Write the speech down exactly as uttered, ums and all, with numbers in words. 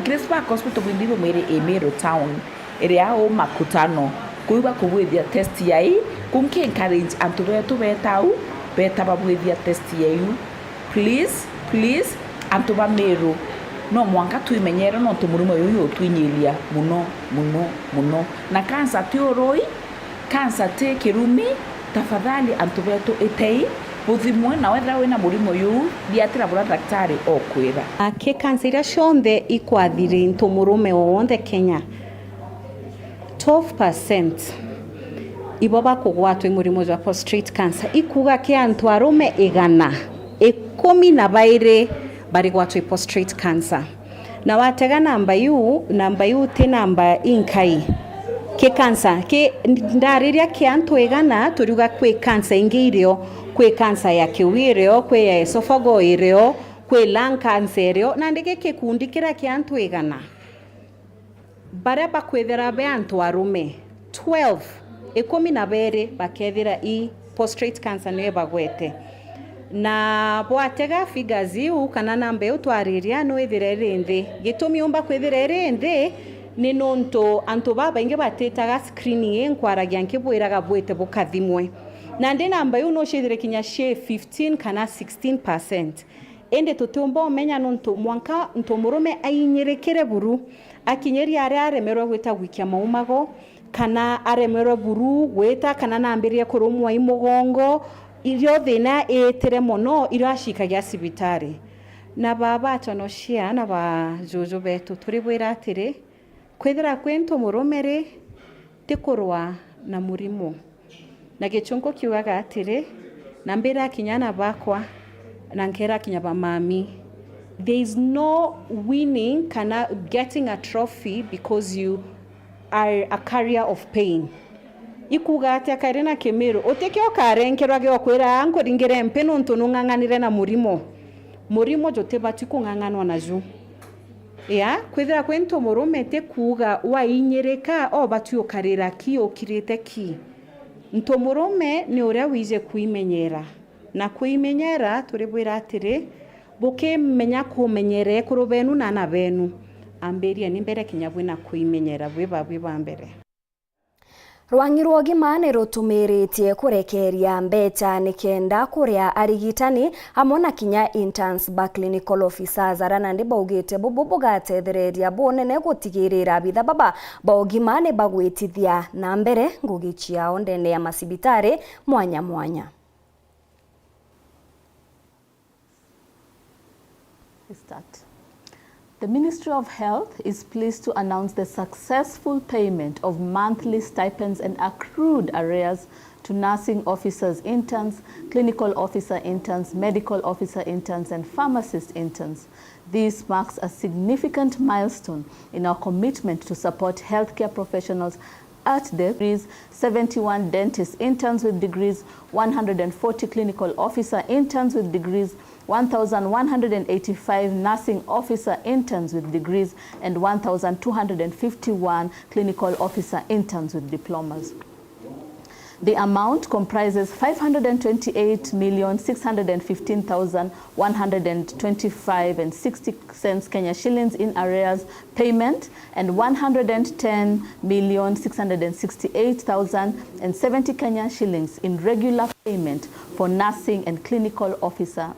This back hospital bwimbi bumwiri i Meru town, iria u Makutano, kuu bakubwithia test yai, kuu nki encourage antu betu beta au, beta babwithia test yaiu. Please, please, antu ba Meru, no mwanka twimenyere nontu murimo uyu utwinyiria muno, muno, muno. Na cancer ti urui, cancer ti kirumi, tafadhali antu betu itei, buthimwe, na wethira wina murimo uyu, thiatira buria daktari okwira. Aki cancer iria cionthe ikwathiri ntu murume wonthe Kenya, twelve percent ibo bakugwatwa i murimo jwa prostate cancer. Ikuuga ki antu arume igana, ikumi na bairi barigwatwa i prostate cancer. Na watega namba iu, namba iu ti namba inkai. Ki cancer, ki, ndariria ki antu igana, turiuga kwi cancer ingi irio, kwi cancer ya kiu irio, kwi ya esophageal irio, kwi lung cancer irio, nandi ki gikundi kiria ki antu igana. Baria bakwithira be antu arume, twelve, ikumi na beeri bakethira i prostate cancer niyo ibagwete. Na bwatega figures iu kana namba iu twariria, no ithire iri nthi. Gitumi yumba kwithira iri nthi ni nontu antu babaingi batitaga screening ii nkwaragia nkibwiraga bwite bukathimwe. Nandi namba iu no ciithire kinya ci fifteen kana sixteen percent. Indi tutiumba umenya nontu mwanka ntu murume ainyirikire buru, akinyiria aria aremerwe gwita gwikia maumago, kana aremerwe buru gwita, kana nambiririe kurumwa i mugongo, irio thina iitire mono, irio acikagia cibitari. Na baba atonocia na ba juju betu, turibwira atiri, kwithira kwi ntu murume ri, ti kurwa na murimo. Na Gichunku kiugaga atiri, na mbira kinya na bakwa, na nkera kinya ba mami, there is no winning kana getting a trophy because you are a carrier of pain. Ikuuga atia kairi na Kimiru? Utikio ukarenkerwa giokwira, "Aa, nkuringire mpi nontu nung'ang'anire na murimo." Murimo jutibati kung'ang'anwa naju. Ya, kwithira kwi ntu murume ti kuuga wainyirika, obati ukarira ki, ukirite ki. Ntu murume ni uria wije kwimenyera. Na kwimenyera, turibwira atiri, bukimenya kumenyera ekuru benu na ana benu. Ambirieni mbere kinya bwina kwimenyera bwi ba, bwi ba mbere. Rwang'i rwa ugima ni rutumiritie kurekeria mbeca nikenda kuria arigitani amwe na kinya interns ba clinical officers, aria nandi baugite bubu bugatethereria bunene gutigirira abitha baba ba ugima ni bagwitithia na mbere ngugi ciao ndene ya macibitari mwanya mwanya. We start. The Ministry of Health is pleased to announce the successful payment of monthly stipends and accrued arrears to nursing officers interns, clinical officer interns, medical officer interns, and pharmacist interns. This marks a significant milestone in our commitment to support healthcare professionals at the degrees, seventy-one dentist interns with degrees, one hundred and forty clinical officer interns with degrees, one thousand one hundred and eighty-five nursing officer interns with degrees, and one thousand two hundred and fifty-one clinical officer interns with diplomas. The amount comprises five hundred and twenty-eight million six hundred and fifteen thousand one hundred and twenty-five and sixty cents Kenya shillings in arrears payment and one hundred and ten million six hundred and sixty-eight thousand and seventy Kenyan shillings in regular payment for nursing and clinical officer